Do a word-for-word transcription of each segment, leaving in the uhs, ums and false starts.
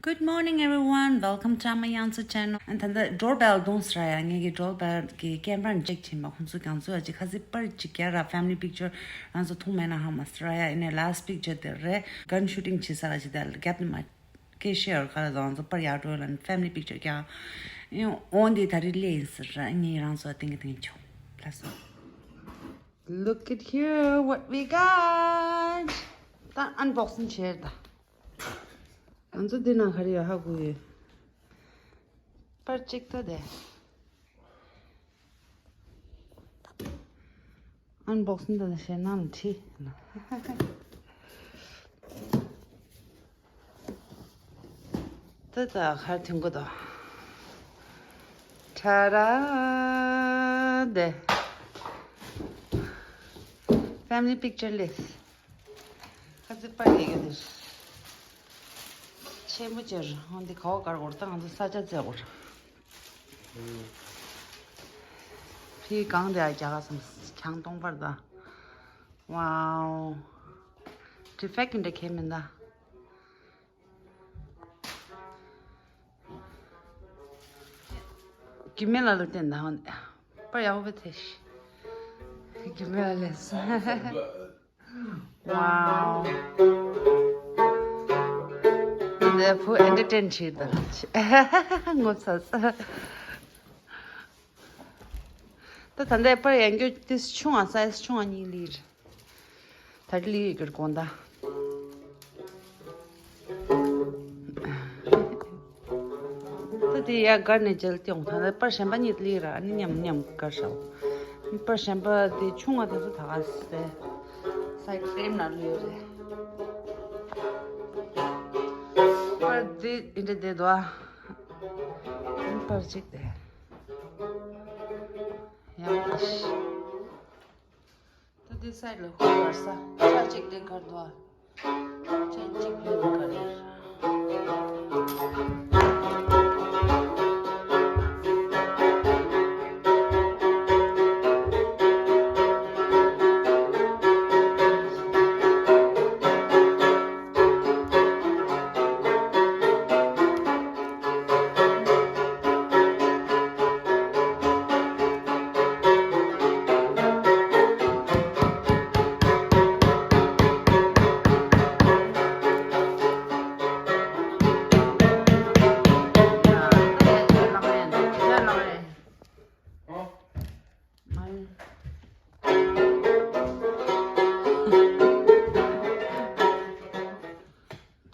Good morning everyone, welcome to Ama Yangtze channel. ཨ་ད་ལྟ་ཌོར་བེལ་རྡུང་ཟེར་ཡ། ངེད་ཀྱི་ཌོར་བེལ་གྱི་ཀེམ་ར་ནས་ཅེག་བྱས་མ། ཁོང་ཚོས་ཀྱང་ཚོས་ཨ་ཅིག་ཁ་ཟི་པར་ཅིག་རྒྱག་ར། ཕེ་མི་ལི་པིག་ཅར་རང་ཚོ་མཐོང་མེད་ན་ཧ་མ་ཟེར་ཡ། ཨ་ནི་ལཱ་སི་པིག་ཅར་དེ་རེད། གན་ཤུ་ཊིང་བྱེད་ས་ལ་ཅིག་དེ་རྒྱབ་ནས་མ་སྐད་ཤེར་ག་ལ་རང་ཚོ་པར་ཡག་འགྲོ་ལ་ཕེ་མི་ལི་པིག་ཅར་རྒྱག་ཡོང་། འོན་ཏེ་ད་རེས་སླེབས་ཡིན་ཟེར་ར། ངས་རང་ཚོ་ཏིང་གི་ཏིང་ཆོག་ལ་སོ། Look at here, what we got. ད་ཨན་བོག་སིང་བྱེད་ད། ང་ཚོ་འདི་ནང་ག་རེ་ཡོད་ཧ་གོ་ཡོད། པར་གཅིག་ད་དེ། ཨན་བོག་སིང་ད་ནི་ཞེ་ནང་ལ་ཁྲིད། ད་ད་ཁར་ཐོན་གོ་ད། ཁྲ་ར་དེ། ཕེ་མི་ལི་པིག་ཅར་ལས། ཁ་ཚིག་པར་ཡི་གེ་འདིར། ཆེན་པོ་ཅར་ཧོན་འདི་ག་བ་གར་གོར་ད་ང་ཚོ་ས་ཆ་བཙལ་གོར། ཕི་གང་དེ་ཨ་རྒྱ་ག་སམ་ཁྱང་སྟོང་པར་ད། ཝའོ། ཌི་ཕེག་འདྲ་ཁེ་མིན་ད། རྒྱུ་མེད་ལ་ལུ་བསྟན་ད་ཧོན། པར་ཡག་པོ་ཐེ་ཤི། རྒྱུ་མེད་ལ་ལས། Wow. འདི་བུ་ཨེན་ཊར་ཊེན་བྱེད་དང་། ངོ་ཚ་ཚ། ད་ད་ལྟའི་པར་ཡང་རྒྱུ་དེ་ཆུང་ང་སའི་ཛི་ཆུང་ང་གཉིས་ལིར། ད་ལིར་གིར་དགོང་ད། ད་དེ་ཡ་གར་ནས་མཇལ་ཏེ་ཡོང་ཐང་། པར་གཞན་པ་གཉིས་ལི་ར། ཨ་ནི་མཉམ་མཉམ་གར་ཤའོ། པར་གཞན་པ་དེ་ཆུང་བ་དེ་ཚོ་ད་ག་སེ་སའི་ཕྲེམ་ནང་ལུས་རེད། པར་དེ་ཨིན་དྲ་དེ་དོ་ཨ། པར་གཅིག་དེ་ཡང་ཨ་ཤི། ད་འདི་སའི་ལ་ཧུ་བར་ས་ཆ་གཅིག་འདི་གར་འདུག་ཨ། ཆ་གཅིག་འདི་གར་རེད།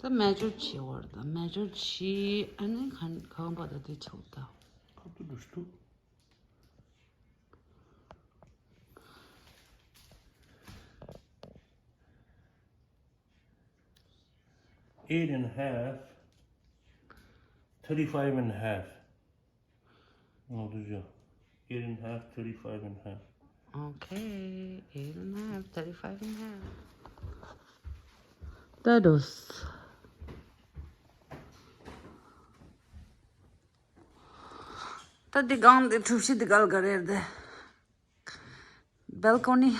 ད་མེ་ཇོར་བྱེད་བར་ད་མེ་ཇོར་བྱེད། ཨ་ནི་གང་གང་པ་ད་དེ་ཆོག་ད། ཁ་ཐུག་ལུས་ཐུག Eight and a half, thirty-five and a half. ང་ཚོ་ཅོ། Eight and a half, thirty-five and a half. Okay, eight and a half, thirty-five and a half. That was. ད་འདི་སྒང་འདི་གྲུ་བཞི་འདི་ག་ལ་ག་རེ་རེད་དེ། བེལ་ཀོ་ནི།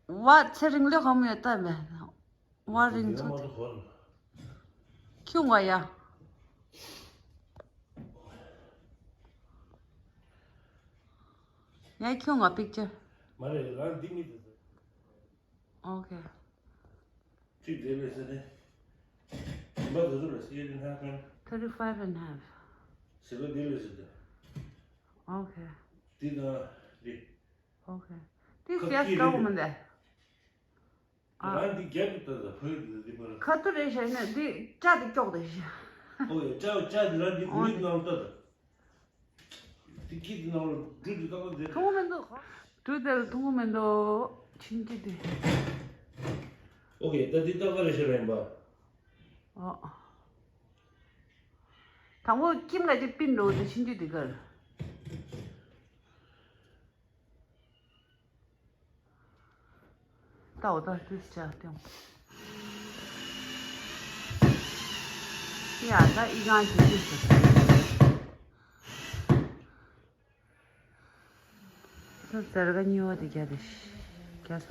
བ་ཚེ་རིང་ལོས་གང་མོ་ཡོད་ལྟ་མེད། བ་རིང་ཚོ་དེ། ཁྱུང་བ་ཡ། ཡ་ཁྱུང་བ་པིག་ཅར། མ་རེད། རང་འདི་མི་དེ། Okay. ཅིག་དེ་ལས་ཟེར་ནས། ཉི་མ་དེ་ཚོ་ལ་eight and a half and thirty-five and a half. ཟེར་བ་དེ་ལས་ཟེར་ཏེ། Okay. དེ་དང་དེ། Okay. དེ་ཁ་ཟས་ཀྱི་དཀའ་བོ་མི་འདུག་ཨ། རང་འདི་རྒྱབ་ཀྱི་ལྟ་ད་ཕ་ཡུལ་དེ་འདི་པར། ཁ་ཐུག་རེད་བྱས་ན་འདི་སྐྲ་དེ་ཀྱོག་དེ་བྱས། ཨོ་ཡ་སྐྲ་སྐྲ་འདི་རང་འདི་བུ་ཡུག་ནང་ལྟ་ད། དེ་ཁྱི་དེ་ནང་ལ་འབྲུ་དེ་ཏག་ཏག་དེ། མཐོང་མི་འདུག་འབྲུ་དེ་ལ་མཐོང་མི་འདུག་ཕྱིན་ཅི་དེ། ཨོ་ཀེ། ད་འདི་ཏག་ཏག་རེད་ཤག་རེད་པ། ཨོ། དང་པོ་ཁྱིམ་ག་ཅིག་པིན་འགྲོ་དེ་ཕྱིན་ཅི་དེ་གར། ད་འོ་ད་དུས་ཆ་སྟེང་། ཡ་ད་ཨི་གང་ཞིག་དུས་སུ། ད་ཟེར་ག་ཉི་འོ་དེ་རྒྱ་དེ་ཤི། རྒྱ་ས་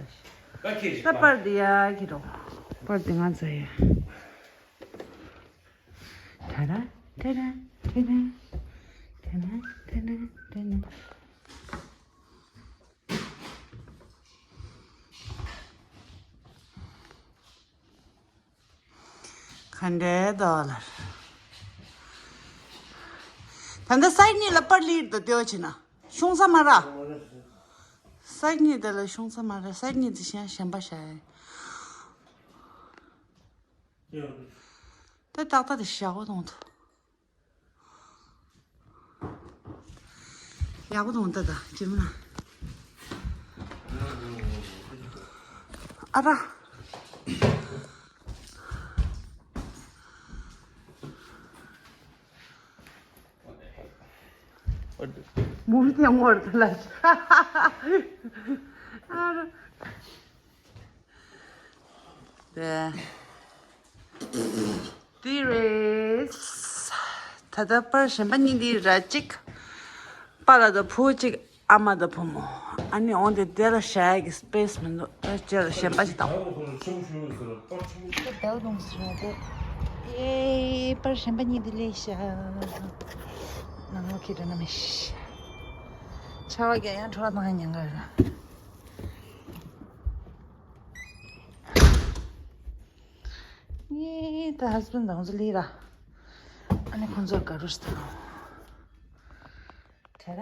ཤི། ད་པར་དེ་ཡ་ཁྱི་རོ། པར་དེ་ང་ཚོ་ཡ། ཏེ་ར་ཏེ་ར་ཏེ་ར་ཏེ་ར་ཏེ་ར་ཏེ་ར། ག་འདྲའི་ཌོ་ལར། ད་ལྟ་སའིཌ་གཉིས་ལ་པར་ལིར་དུ་ལྟོས་ཕྱིན་ན་ཤོང་ས་མ་ར། སའིཌ་གཉིས་དེ་ལ་ཤོང་ས་མ་ར། སའིཌ་གཉིས་དེ་གཞན་གཞན་པ་བཞག་ཡིན། དེ་ཏག་ཏག་དེ་ཞག་པོ་གཏོང་ཐུབ། ཡག་པོ་འདུག་ད་ད་ཁྱེད་མ། ཨ་ར། མུ་བི་དེ་ངོར་ད་ལ། ཨ་ར། དེ་དེ་རེད། ད་ལྟ་པར་གཞན་པ་གཉིས་འདི་ར་གཅིག་པཱ་ལགས་དང་བུ་གཅིག་ཨ་མ་དང་བུ་མོ། ཨ་ནི་འོང་དེ་དེ་ལ་བཞག་ཡ་གི་སི་པེ་སི་མི་འདུག་ད་ཅེ་ལ་གཞན་པ་ཞིག་དང་། དེ་ལྟ་བུ་དུང་ཟེར་བ་དེ། ཨེ་པར་གཞན་པ་གཉིས་འདི་ལས་བཞག་ནང་ལོགས་ཁྱེད་འདྲ་ན་མི་ཤི། ཆར་པ་རྒྱག་ཡང་འཕྲོ་བརླག་བཏང་ཡ་ཉེན་ཁ་རེད། ངས་ད་ཧ་སི་བན་དང་ཚོ་ལི་ར། ཨ་ནི་ཁོང་ཚོར་དགའ་རོགས་ཤིག་དང་། ད་ར།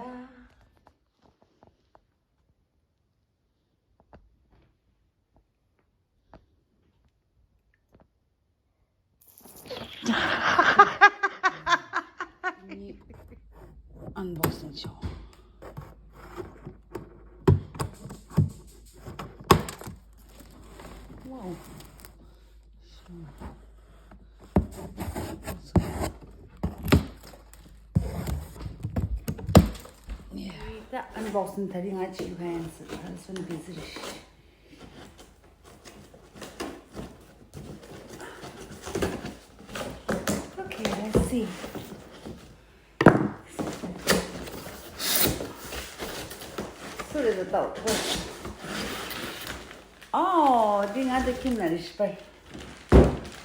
ཨན་བོག་སིང་བྱེད། ཝའོ། ད་ཨན་བོག་སིང་དེ་རིང་ང་བྱེད་མཁན་ཡིན། ད་སོ་ནི་བི་ཟི་རེད། Okay, let's see. སུ་རེད་ད་ལྟ། ཨོ། འདི་ང་དང་ཁྱིམ་ན་རེད་ཤི་པ།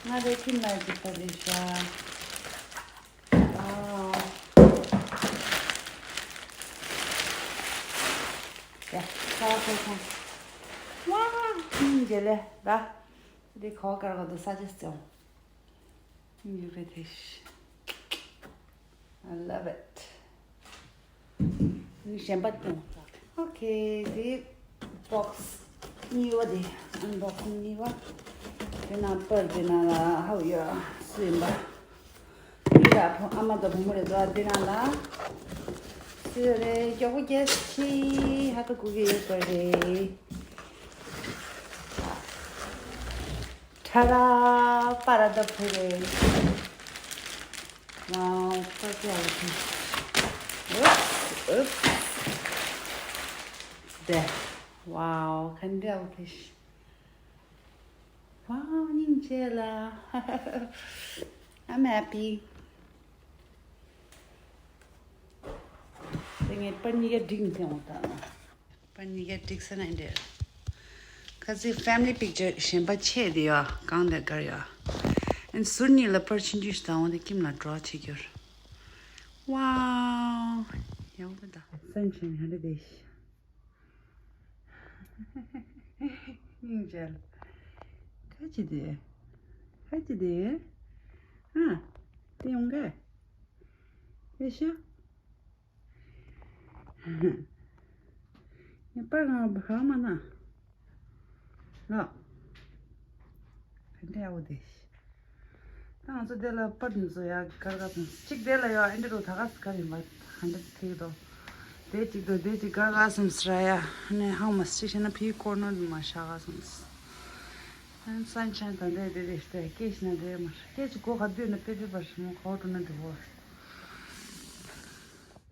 ང་དང་ཁྱིམ་ན་རེད་ཤི་པ་རེད་ཤག་ཨོ། ཡ། ཁ་བ་ཁོ་སོང་། ཝ། ཁྱིམ་རྒྱལ་ལས་ད། འདི་ཁ་བ་དཀར་ག་དུ་ས་ཆ་བརྩེའོ། ཡུ་རེ་ཐེ་ཤི། I love it. གཞན་པ་སྟོན། Okay, the box གཉིས་པ་དེ། Unboxing གཉིས་པ། དེ་ནང་པར་དེ་ནང་ལ་ཧའུ་ཡ་སུ་ཡིན་པ། འདི་ལ་ཕོ་ཨ་མ་དང་བུ་མོ་རེད་འདུག་དེ་ནང་ལ་སུ་ཡོད་རེད། མགྱོགས་པོ་རྒྱག་ཤིག་ཧ་ད་གོ་གི་ཡོད་པ་རེད། ཁྲ་ར་པ་ར་ད་བུ་རེད། Wow, so cute. Oops, oops. There. Wow, ག་འདྲ་བ་དེ། Wow, སྙིང་རྗེ་ལ། I'm happy. དེ་ངས་པར་གཉིས་ཀ་འགྲིག་མི་འོང་ད། པར་གཉིས་ཀ་འགྲིག་ས་ན་འདྲ། ཁ་སང་family picture གཞན་པ་ཆེ་དེ་ཡོད། གང་དེ་དགར་ཡོད། ཨན་ཟུར་གཉིས་ལ་པར་ཆུང་ཆུང་ཞིག་དང་འོང་དེ་ཁྱིམ་ལ་འགྲོ་བྱེད་རྒྱུར། Wow. ཡག་པོ་ད། Sunshine ཧ་འདྲ་དེ། སྙིང་རྗེ། ཁ་ཅི་དེ། ཁ་ཅི་དེ། ཨ། དེ་ཡོང་ག་ཡེ་ཤ། ངས་པར་ང་བག་མ་ན། ལགས། ག་འདྲ་ཡག་པོ་དེ། ད་ང་ཚོ་དེ་ལ་པར་འདི་ཚོ་ཡག་གར་ག་དང་གཅིག་དེ་ལ་ཡོད། ཨེ་འདྲ་རུ་ད་ག་ས་ག་ཡིན་པ་ག་འདྲ་ཐིག་དོ། དེ་གཅིག་དོ་དེ་གཅིག་གར་ག་སམ་སི་ར་ཡ། ནས་ཧང་མ་སི་ཤེ་ན་ཕི་ཀོར་ནར་མ་ཤ་ག་སམ་སི། ཨན་སན་ཤན་དང་འདྲ་དེ་རེ་ཤ་དེ་སྐད་ཤི་ན་དེ་མ་སྐད་ཅིག་གོ་ག་དུས་ན་པེ་པེ་པར་ཤི་མོ་གོ་འགྲོ་ན་འགྲོ་བོ།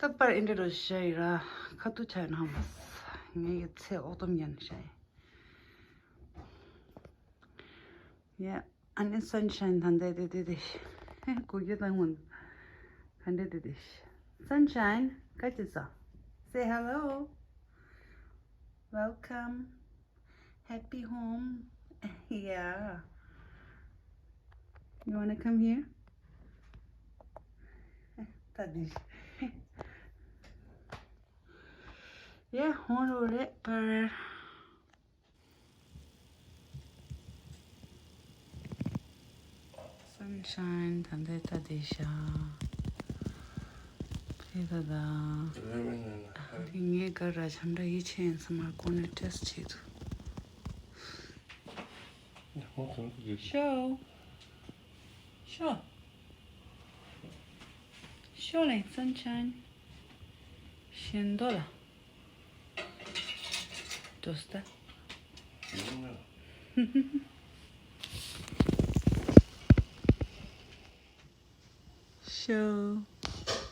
ད་པར་ཨེ་འདྲ་རུ་ཤ་ཡི་ར་ཁ་ཐུག་ཆ་ཡོད་ན་ཧང་མ་སི། ངས་ཡི་ཚེ་ཨོག་དོམ་ཉན་ཤ་ཡི། Yeah, ཨ་ནི་Sunshine དང་འདྲ་དེ་དེ་དེ། གོ་རྒྱུ་དང་མོ། ག་འདྲ་དེ་དེ། Sunshine ག་ཅི་ཟ། Say hello. Welcome. Happy home. Yeah. You wanna come here? ད་འདི། ཡ་ཧོན་རོ་རེད་པར། Sunshine ད་འདི་ད་འདི་ཤ། ཕི་ད་ད། ངའི་ག་ར་ཆམ་འདྲ་ཡིད་ཆེས་ཡིན་ས་མར་ཀོ་ནས་ཊེསཊ་བྱེད་དུ། ཤོ། ཤོ། ཤོ་ལེ་Sunshine། ཤིན་ཏོ་ལ། Tosta. Show.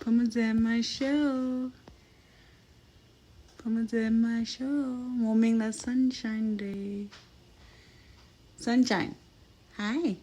Come on, my show. Come on, my show. Morning, the sunshine day. Sunshine. Hi.